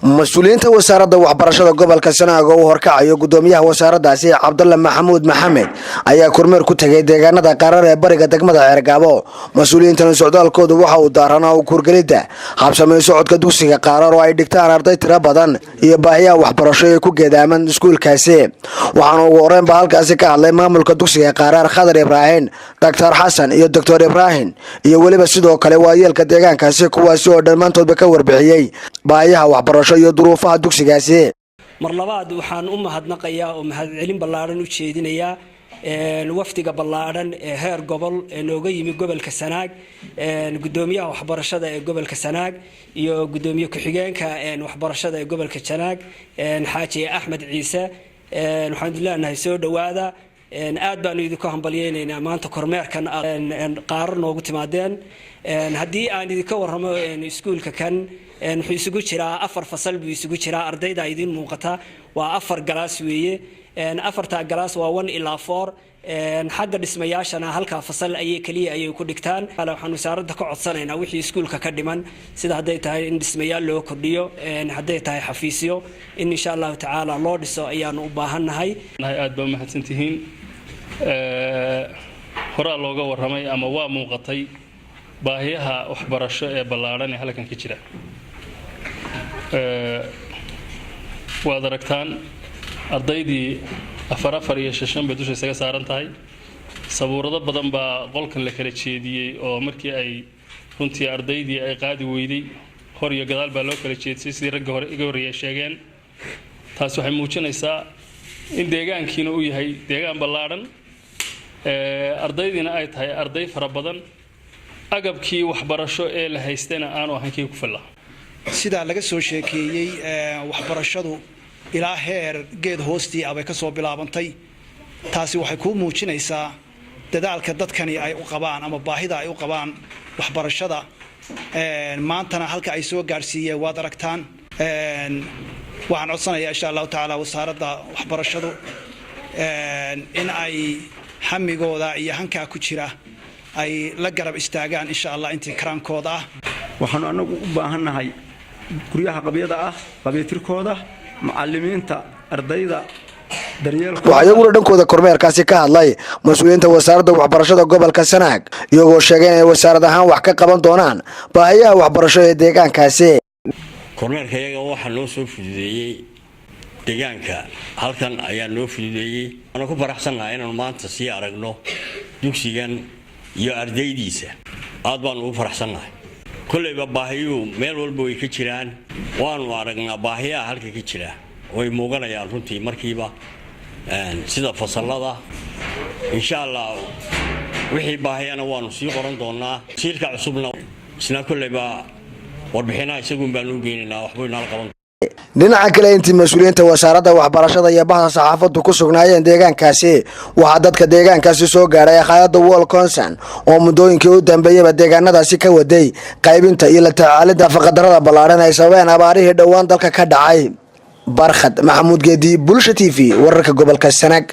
Mas-uuliyiinta wasaaradda waxbarashada gobolka Sanaag oo u horkacayo gudoomiyaha wasaaraddaasi, Cabdalla Maxamuud Maxamed, ayaa kormeer ku tegay deegaanada Qarar ee bariga degmada Ceergaabo. Mas-uuliyiintana socdaalkoodu waxa uu daaranaa u kuurgelidda habsamey socodka dugsiga Qaarar oo ay dhigtaan arday tiro badan iyo baahiyaha waxbarasho ee ku geedaaman iskuulkaasi. Waxaana ugu horeynba halkaasi ka hadlay maamulka dugsiga Qaaraar, Khadar Ibraahim, Doctor Xasan iyo Doctor Ibraahim, iyo weliba sidoo kale waayeelka deegaankaasi, kuwaasi oo dhammaantoodba ka warbixiyey baahiyaha waxbarasho iyo duruufaha dugsigaasi. Mar labaad waxaan u mahadnaqayaa oo mahadcelin ballaadhan u jeedinayaa wafdiga ballaadhan ee heer gobol ee nooga yimi gobolka Sanaag, gudoomiyaha waxbarashada ee gobolka Sanaag iyo gudoomiye ku-xigeenka waxbarashada ee gobolka Sanaag, Xaaji Axmed Ciise. Waxaan leenahay soo dhowaada. Aad baanu idinku hambalyeynaynaa maanta kormeerkan Qaarar noogu timaadeen. Haddii aan idinka warramo iskuulka kan, wuxuu isugu jiraa afar fasal buu isugu jiraa. Ardayda idiin muuqata waa afar class weeye. Afartaa class waa 1 ilaa 4. Xagga dhismayaashana halkaa fasal ayay keliya ayay ku dhigtaan. Waxaan wasaaradda ka codsanaynaa wixii iskuulka ka dhiman, sida hadday tahay in dhismayaal loo kordhiyo, hadday tahay xafiisyo, in insha Allahu tacaala loo dhiso ayaanu u baahannahay. Aad baa umahadsantihiin. Horaa looga warramay ama waa muuqatay baahiyaha waxbarasho ee ballaadhan ee halkan ka jira. Waad aragtaan, ardaydii afar afar iyo shan bay dusha isaga saaran tahay. Sabuurado badan baa qolkan la kala jeediyey oo markii ay runtii ardaydii ay qaadi weyday, hor iyo gadaal baa loo kala jeedsay, sidii ragga hore iga horreeyay sheegeen. Taas waxay muujinaysaa in deegaankiina uu yahay deegaan ballaadhan, ardaydiina ay tahay arday fara badan, agabkii waxbarasho ee la haystayna aanu ahayn kii ku fillaa. Sidaa laga soo sheekeeyey, waxbarashadu ilaa heer geed hoostii ah bay ka soo bilaabantay. Taasi waxay kuu muujinaysaa dadaalka dadkani ay u qabaan ama baahida ay u qabaan waxbarashada. Maantana halka ay soo gaadhsiiyeen waad aragtaan. Waxaan codsanayaa, insha Allahu tacaala, wasaaradda waxbarashadu in ay hamigooda iyo hankaa ku jira ay la garab istaagaan, insha Allah, intii karaankooda ah. Waxaanu annagu u baahannahay guryaha qabyada ah qabyatirkooda, macalimiinta, ardayda. Waxaa iyaguna dhankooda kormeerkaasi ka hadlay mas-uuliyiinta wasaaradda waxbarashada gobolka Sanaag, iyagoo sheegay inay wasaarad ahaan wax ka qaban doonaan baahiyaha waxbarasho ee deegaankaasi. Kormeerka iyaga waxaa noo soo fududeeyey deegaanka halkan ayaa noo fududeeyey. Waanu ku faraxsannahay inaanu maanta sii aragno dugsigan iyo ardaydiisa. Aad baanu ugu faraxsannahay. Kollayba baahiyuhu meel walba way ka jiraan. Waanu aragnaa baahiyaha halka ka jira, way muuqanayaan runtii markiiba, sida fasallada. Insha Allah, wixii baahiyana waanu sii qoran doonaa. Wasiirka cusubna isna kollayba warbixinaha isaguun baanu u geynaynaa, waxbuu inala qaban. Dhinaca kale, intii mas-uuliyiinta wasaaradda waxbarashada iyo bahda saxaafaddu ku sugnaayeen deegaankaasi, waxaa dadka deegaankaasi soo gaadhay hay'adda World Concern oo muddooyinkii u dambeeyaba deegaanadaasi ka waday qaybinta iyo la tacaalidda nafaqadarrada ballaadhan ay sababeen abaarihii dhowaan dalka ka dhacay. Barkhad Maxamuud Geedi, Bulsha TV, wararka gobolka Sanaag.